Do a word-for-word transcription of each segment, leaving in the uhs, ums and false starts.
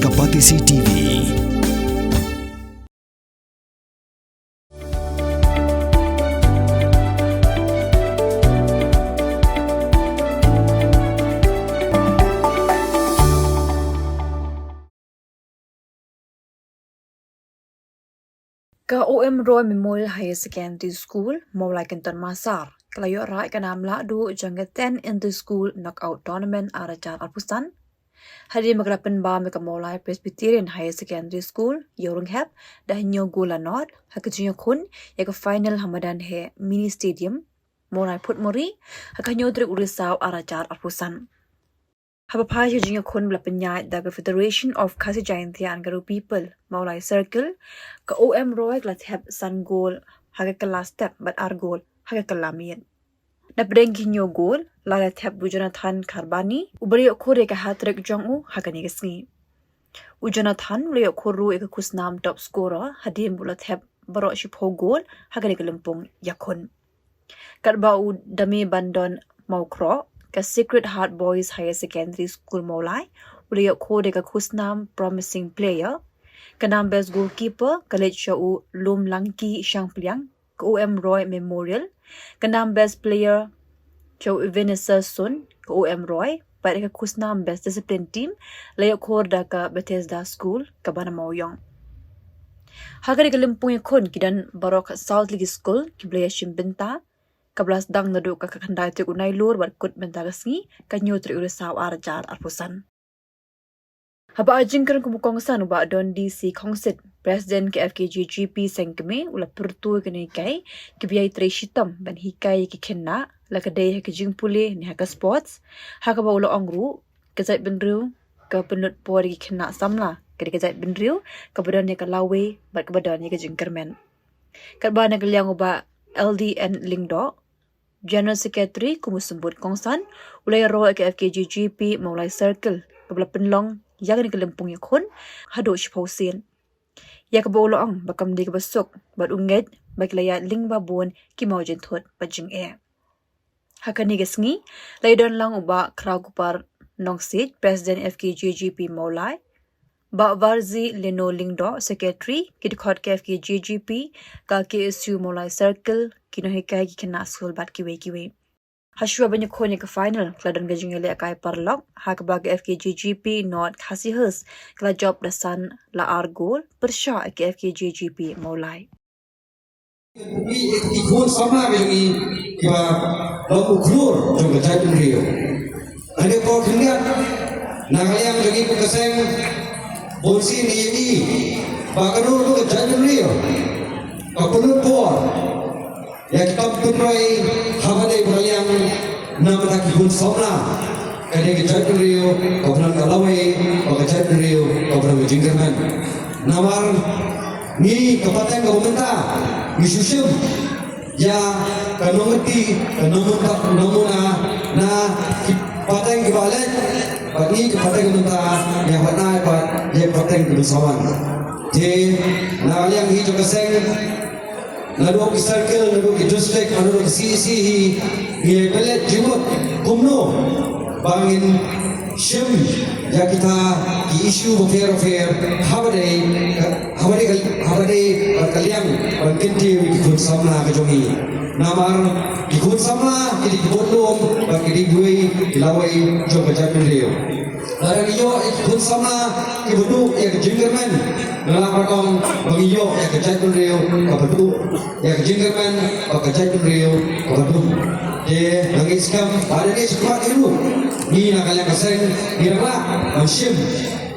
Ka Batesi T V. Ka O M Roy Memorial Higher Secondary School, Mawlai Kynton Massar, ka la ïoh rah ïa ka nam lah duh jong ka Ten Inter School Knockout Tournament ar hajar arphew san. Hadien ba ka la pynbam ïa ka Mawlai Presbyterian Higher Secondary School, Ïewrynghep, da hynñiew gol la nod, ha ka jingïakhun ïa ka final ha madan heh Mini Stadium, Mawlai Photmori, ha ka hynñiew tarik u Risaw ar hajar arphew san. Haba phai sha ka jingïakhun ba la pynïaid da ka Federation of Khasi Jaintia and Garo People, Mawlai Circle, ka O M Roy ka la thep san gol ha ka kylla step bad ar gol ha ka kylla miet. Napdeng ki hynñiew gol, la ïa thep u Jonathan Kharbani, uba la ïoh khur ïa ka hat-trick jong u ha kane ka sngi. U Jonathan u la ïoh khur ruh ïa ka khusnam top scorer hadien ba u la thep baroh shiphew gol ha kane ka lympung ïakhun. Katba u Dame Bandon Mawkhroh, ka Sacred Heart Boys Higher Secondary School Mawlai, u la ïoh khur ïa ka khusnam Promising Player. Ka nam Best Goalkeeper ka leit sha u Lumlangki Shangpliang, ka O M Roy Memorial. Ka nam Best Player sha u Ebenezer Sun, ka O M Roy, bad ïa ka khusnam Best Discipline Team la ïoh khur da ka Bethesda School kaba na Mawïong. Ha kane ka lympung ïakhun ki don baroh khatsaw tylli ki skul kiba la ïashim bynta, kaba la sdang naduh ka khyndai tarik u Nailur bad kut mynta ka sngi, ka hynñiew tarik u Risaw ar hajar arphew san. Haba ai jingkren kum u kongsan u Bah Don D C Khongsit, President ka F K J G P Sengkmie, u la pyrto ïa kine ki, kiba ïai trei shitom ban hikai ïa ki khynnah, la ka dei ha ka jingpule ne ha ka sports, ha kaba u la ong ruh, ka jaitbynriew ka pynlut por ïa ki khynnah samla, ka dei ka jaitbynriew kaba don ïa ka lawei bad kaba don ïa ka jingkyrmen. Katba na ka liang u Bah L D N Lyngdoh, General Secretary kum u symbud kongsan, u la ïaroh ïa ka F K J G P Mawlai Circle kaba la pynlong ïa kane ka lympung ïakhun haduh shiphew sien, ïa kaba u la ong ba kam dei kaba suk bad u ngeit ba ki la ïaid lyngba bun ki mawjynthut bad jingeh. Ha kane ka sngi la ïadon lang u Bah Khrawkupar Nongsiej, President F K J G P Mawlai, Bah Warzi Lino Lyngdoh, Secretary, ki dkhot ka F K J G P, ka K S U Mawlai Circle, ki nonghikai, ki khynnah skul bad kiwei kiwei. Hashwa ban ïakhun ïa ka final ka la don ka jingïalehkai paralok, ha kaba ka F K J G P North Khasi Hills ka la jop da san la ar gol pyrshah ïa ka F K J G P Mawlai. Ki, ki khun samla ka jong ngi kiba long u khlur jong ka jaitbynriew. Hynrei por khyndiat na ka liang jong ngi kum ka seng bun sien ngi ïohi ba kano kano ka jaitbynriew ka pynlut por ïa ki kam pynroi haba dei ba ka liang na bynta ki khun samla. Ka dei ka jaitbynriew kaba don ka lawei bad ka jaitbynriew kaba don ka jingkyrmen. Namar ngi ka pateng kaba mynta ngi shu shim ïa ka nongmynti, ka nongmynta, nongmuna na ki pateng kiba leit, bad ngi ka pateng kaba mynta ngi hap ban ai pat ïa ka pateng kaba mynsawan. Te na liang hi jong ka seng, naduh ki circle, naduh ki district, naduh ki C E C hi, ngi ïa pynleit jingmut kumno ba ngin shim ïa kita ki issue bapher bapher haba dei ka, haba dei ka, haba dei ka liang ban kyntiew ïa ki khun samla ka jong ngi. Namar ki khun samla ki dei ki bun lum bad ki dei kiwei ki lawei jong ka jaitbynriew. Lada ngi ïoh ïa ki khun samla kiba duh ïa ka jingkyrmen, nga lah ban ong ba ngi ïoh ïa ka jaitbynriew kaba duh ïa ka jingkyrmen bad ka jaitbynriew kaba duh. Te nga ngeit skhem ba lada ngi sngewbha hi ruh, ngi na ka liang ka seng ngi dang lah ban shim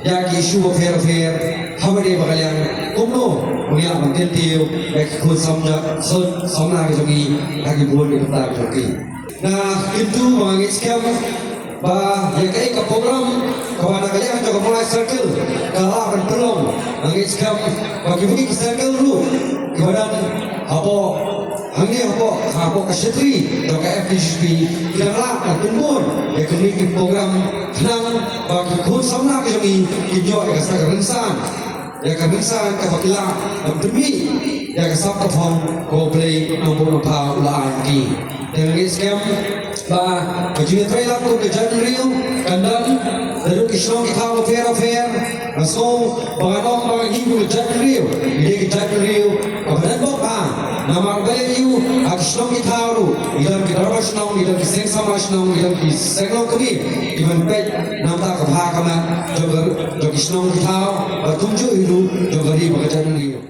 ïa ki issue bapher bapher haba dei ba ka liang kumno ba ngi lah ban kyntiew ïa ki khun samla, khun samla ka jong ngi ha ki bun ki bynta ki jong ki. Nga kyntu ba nga ngeit skhem ba ïa kaei ka program kaba na ka liang jong ka Mawlai Circle ka lah ban pynlong, nga ngeit skhem ba kiwei ki circle ruh kiba don hapoh hangne, hapoh, hapoh ka shatri jong ka F K J G P ki dang lah ban pynbun ïa kine ki program khnang ba ki khun samla ka jong ngi kin ïoh ïa ka sa ka rynsan, ïa ka rynsan kaba ki lah ban pynmih ïa ka sap ka phong kaba U Blei Nongbuh Nongthaw u la ai ha ki. Te nga ngeit skhem Ba ka jingïatreilang kum ka jaitbynriew kan don naduh ki shnong ki thaw bapher bapher. Nga sngew ba ngan ong ba ngi kum ka jaitbynriew ngi dei ka jaitbynriew kaba donbok bha. Namar ba ïohi ha ki shnong ki thaw ruh ngi don ki dorbar shnong, ngi don ki seng samla shnong, ngi don ki seng longkmie kiban peit na ka bynta ka bha ka met jong ka, jong ki shnong ki thaw bad kumjuh hi ruh jong ka ri bad ka jaitbynriew.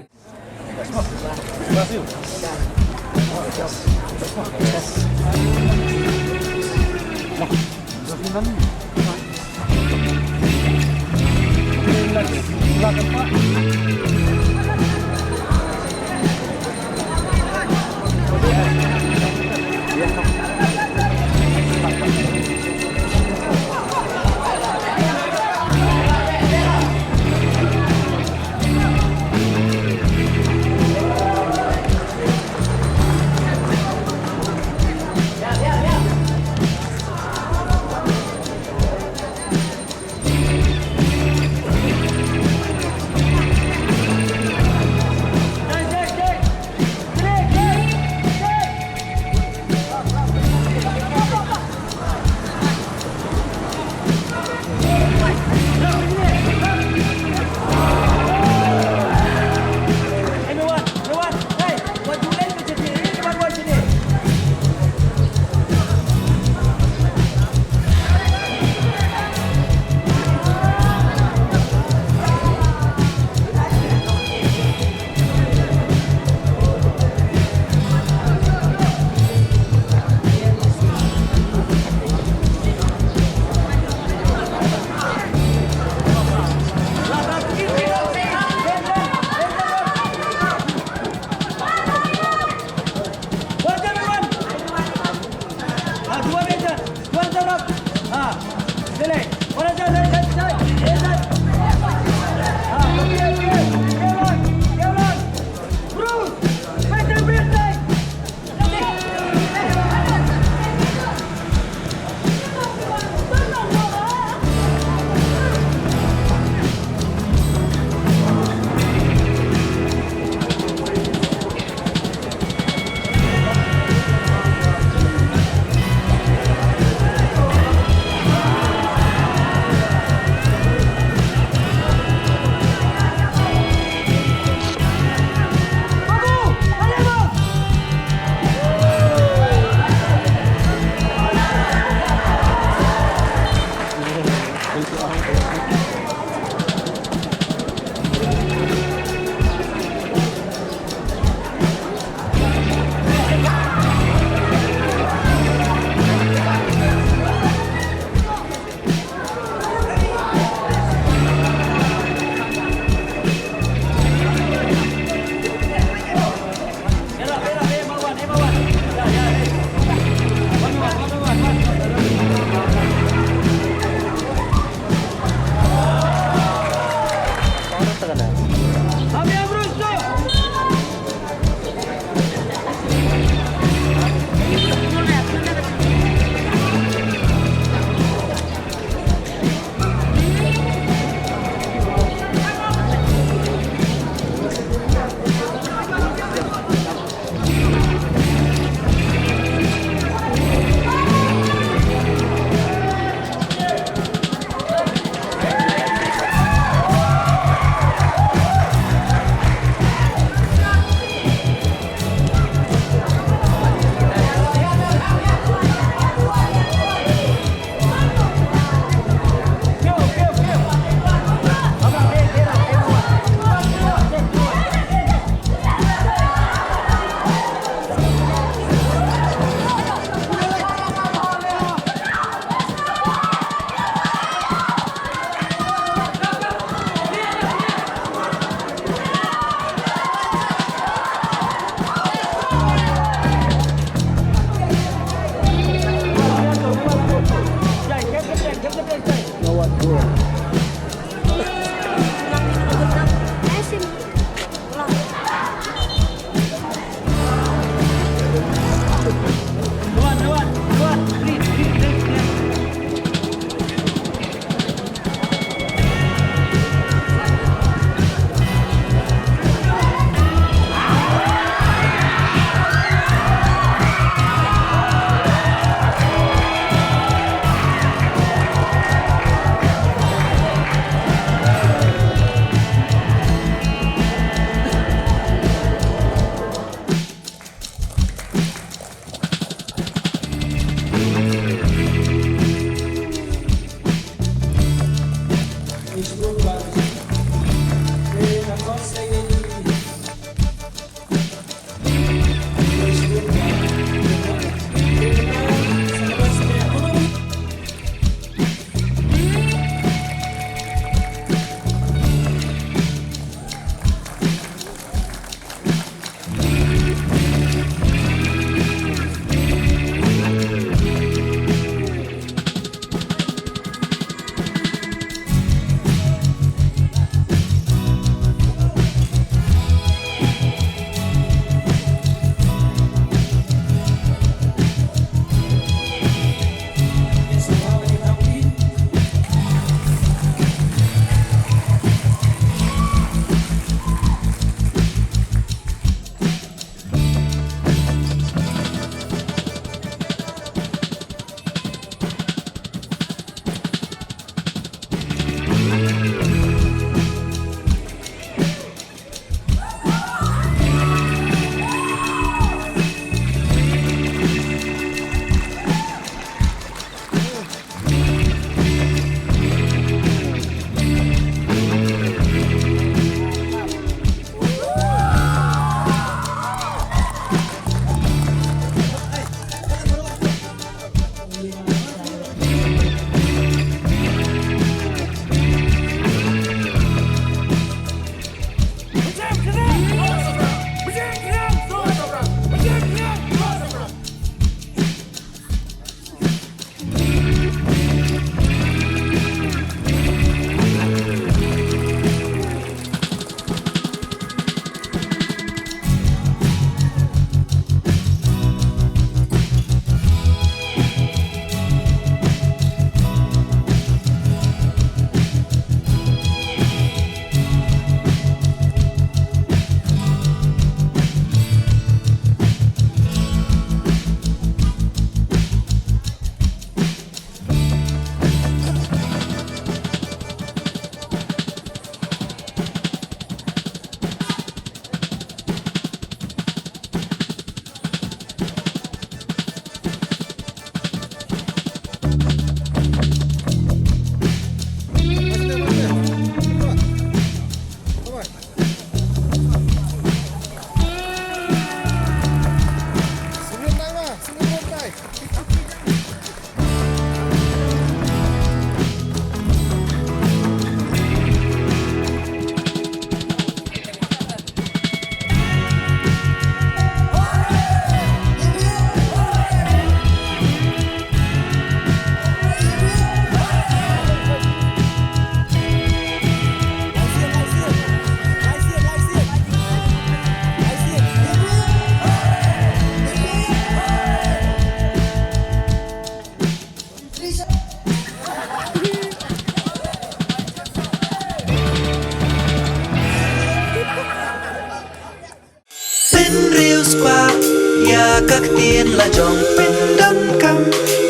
Ka ktien la jong pyndonkam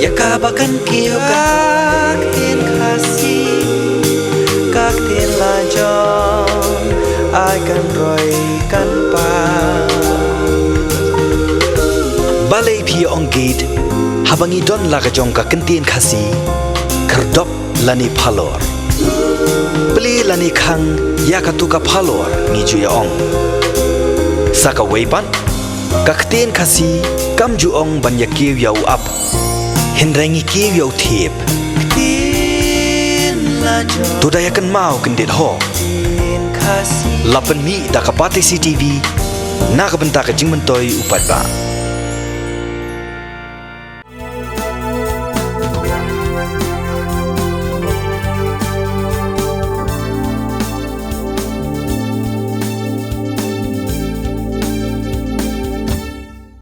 ïa kaba kan kiew ka ktien Khasi. Ka ktien la jong ai kan roi kan pa. Balei phi ong gate haba ngi don la ka jong ka ktien Khasi? Khyrdop lane phalor. Plie lane khang ïa katu ka phalor ngi ju ïa ong. Sa kawei pat, ka ktien Khasi kam ju ong ban ïa kiew ïa u ap, hynrei ngi kiew ïa u thiep. To da ïa kynmaw kyndit ho. La pynmih da ka Batesi TV na ka bynta ka jingmyntoi u paidbah.